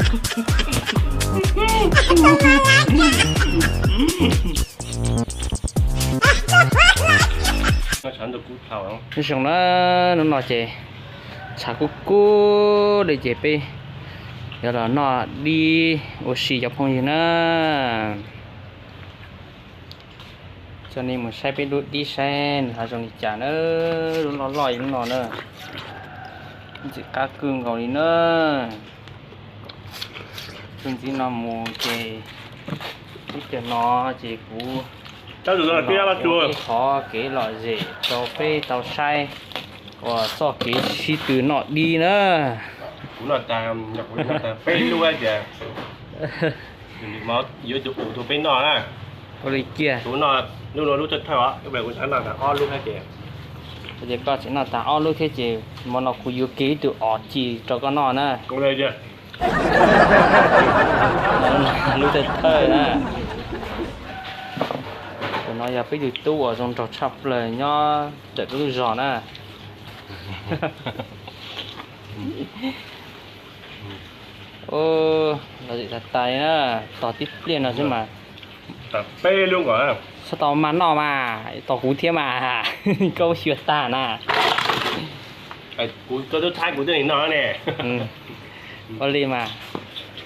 Nyob zoo na, hnub no ces tshav kub kub li ces peb yuav los noj dib ua si cov phooj ywg na. Coj nej mus saib peb lub dib saib nws ho zoo li cas na. Lub loj loj li lub no na, ntxim qab kawg nkaus li na. Tus ntxiv no mus ces ib pliag no ces kuv ua ib qho kev lom zem rau peb tau saib uas txoj kev sib tw noj dib na. Kuv noj tag, kuv noj tag peb lub ces yuav tus ub tuaj peb noj na. Ua li kiag. Kuv noj lub no lub thawj thawj os, kuv noj tag ob lub thiab ces. Ces koj tseem noj tag ob lub thiab ces hmo no kuv yuav kiag ib tug os ci rau koj noj na. Lub thawj thawj na. Tus no yog peb tus tub uas zoo nraug tshaj plaws nyob ntawm peb lub zos na. Lom zem tas tas li na, tos tib pliag no xwb mas. Txhob tau mas noj mas, tos kuv thiab mas, koj xyuas tag na. Kuv twb thaib kuv twb noj ne. Ua li mas,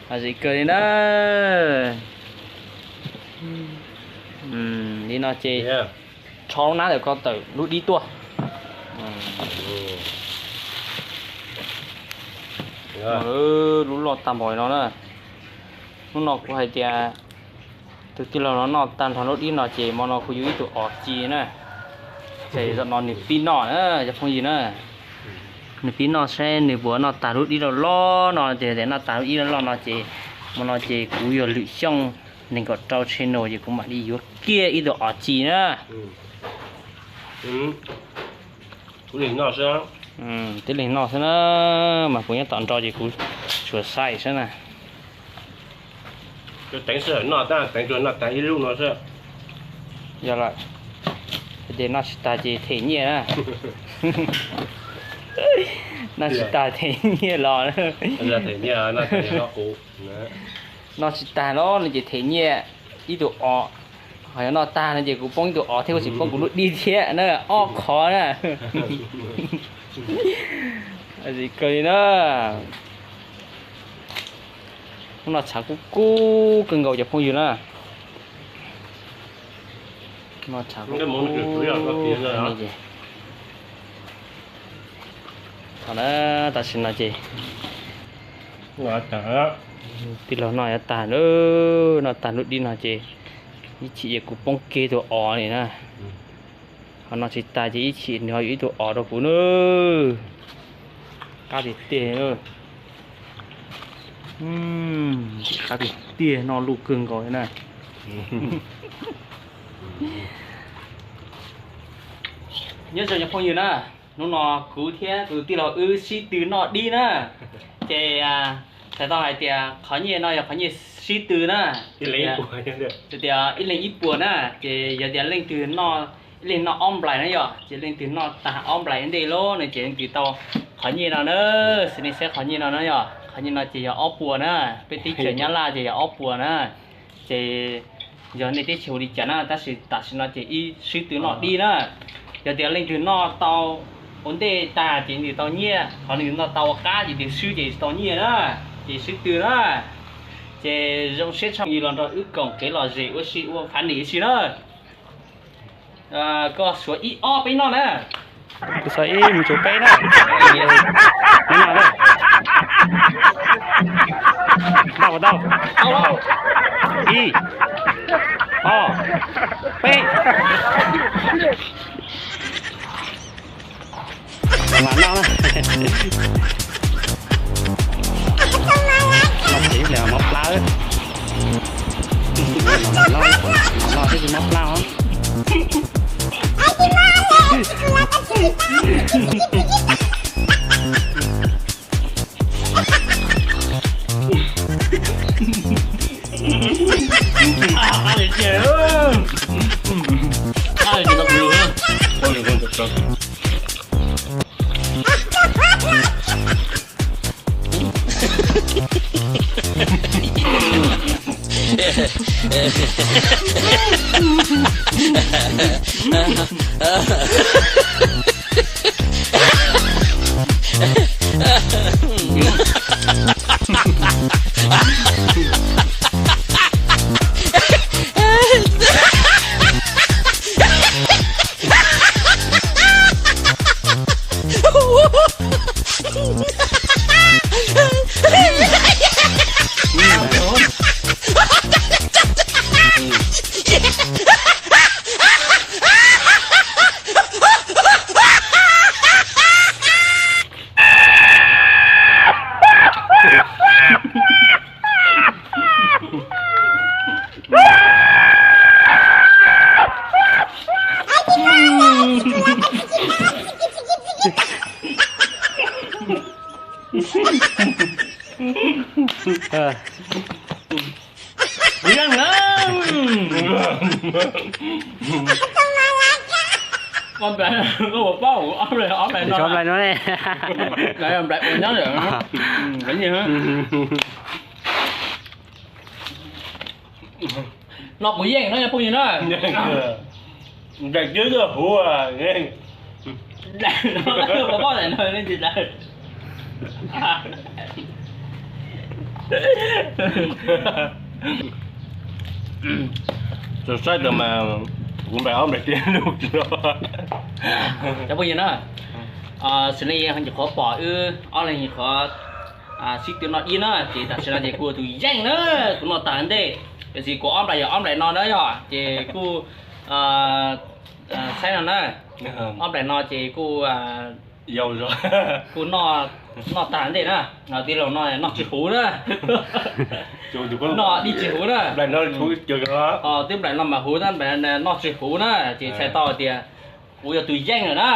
lom zem kawg li na. Li no ces rho lub nab ntawm ko tawm lub dib tuaj. Lub loj tag npaum li no na. Hnub no kuv hais tias tus tij laug no noj tag nrho lub dib no ces hmo no kuv yuav ib tug os ci na. Ces zaum no nws pib noj na cov phooj ywg na. Nws pib noj saib nws puas noj tag lub dib loj loj no, ces noj tag lub dib loj loj no ces hmo no ces kuv yog Lwm Xyooj nees nkaum rau channel ces kuv mam li yuav kiag ib tug os ci na. Tib leeg noj xwb na, mas kuv nyob tom nrau ces kuv tsuas saib xwb na. Teev sij hawm noj tab, teev tsuas noj tag ib lub no xwb. Yog lawm, ces noj tsis tag ces them nyiaj na. Noj tsis tag them nyiaj los. Noj tsis tag los no ces them nyiaj ib tug os, ho yog noj tag no ces kuv poob ib tug os thiab kuv tsis poob kuv lub dib thiab na, ob qho na. Kawg li na. Hnub no tshav kub kub kawg nkaus cov phooj ywg na. Hnub no tshav kub kub. Thaum na, tam sim no ces tij laug noj yuav tag na, noj tag lub dib no ces ib chim ces kuv poob kiag tus os li na. Ho noj tsis tag ces ib chim nws ho yuav ib tug os rau kuv na. Qab tiag tiag. Qab tiag tiag, noj luj kawg nkaus na. Nyob zoo cov phooj ywg na, hnub no kuv thiab kuv tij laug wb sib tw noj dib na. Ces txhais tau hais tias qhov nyiaj no yog qhov nyiaj sib tw na. Tias ib leeg ib puas na, ces yog tias leej twg noj, ib leeg noj ob nplais na yom, ces leej twg noj tag ob nplais ntej lawm no ces leej twg tau qhov nyiaj no na. Xws nej saib qhov nyiaj no na yom, qhov nyiaj no ces yog ob puas na, peb teb chaws Nyab Laj ces yog ob puas na. Ces yog nej teb chaws ua li cas na, tab sis tam sim no ces wb sib tw noj dib na. Yog tias leej twg noj tau ua ntej tag ces nws tau nyiaj, qhov nws noj tau ua qab ces nws swb ces tsis tau nyiaj na, ces sib tw na. Ces zoo siab tshaj, los nrog wb koom kev lom zem ua si ua funny ua si na. Koj xuas ib ob peb noj na. Kuv xuas ib mus tsuas peb na. Noj na. Tau tau. Ib, ob, peb. Mas noj na. Noj ces ib pliag mob plab. Noj ces mob plab os. Kuv yeej na. Ob nplais, koj puas paub ob nplais, ob nplais no? Ob nplais no ne. Nplais ua nyob lawm. No kuv yeej no phooj ywg na. Nplais twb huv. Nplais no, paub nplais no ne tsis nplais. Txawm saib tau mas kuv nplais ob nplais tiag lus. Cov phooj ywg na, xws li nyuam qhuav pom wb ob leeg nyuam qhuav sib tw noj dib na, ces tam sim no ces kuv tus yeej na, kuv noj tag ntej, tiam sis kuv ob nplais yog ob nplais no na yog ces kuj saib no na, ob nplais no ces kuj kuj noj tag ntej na, tij laug no noj tsis huv na. Noj dib tsis huv na. Twb nplais no mas huv, noj tsis huv na, ces txhais tau tias kuv yog tus yeej lawm na.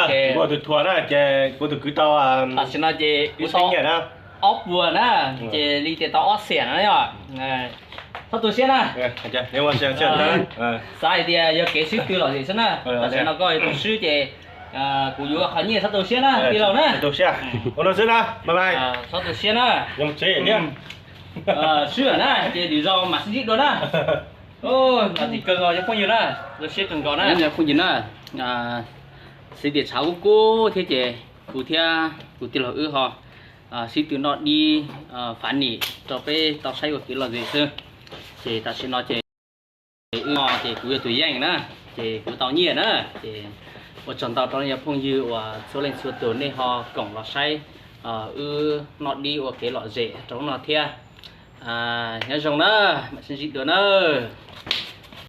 Ces kuv tus thuam na, ces kuv tus kwv tau, tam sim no ces kuv tau ob puas na, ces li tias tau ob xiam na yog. Txhob tu siab na. Xav hais tias yog kev sib tw lom zem xwb na, tam sim no koj yuav tu swb ces kuv yuav qhov nyiaj, txhob tu siab na tij laug na. Txhob tu siab na. Swb lawm na, ces lwm zaus mam sib ntsib dua na. Tim kawg nkaus cov phooj ywg na, zoo siab kawg nkaus na cov phooj ywg na. Xws tias tshav kub kub thiab ces kuv thiab kuv tij laug wb ho sib tw noj dib fav nim rau peb tau saib ua kev lom zem xwb. Ces tam sim no ces wb no ces kuv yog tus yeej na, ces kuv tau nyiaj na. Ces ua tsaug ntau rau cov phooj ywg uas txhua leej txhua tus nej ho koom los saib wb noj dib ua kev lom zem rau hnub no thiab. Nyob zoo na, mam sib ntsib dua nawb.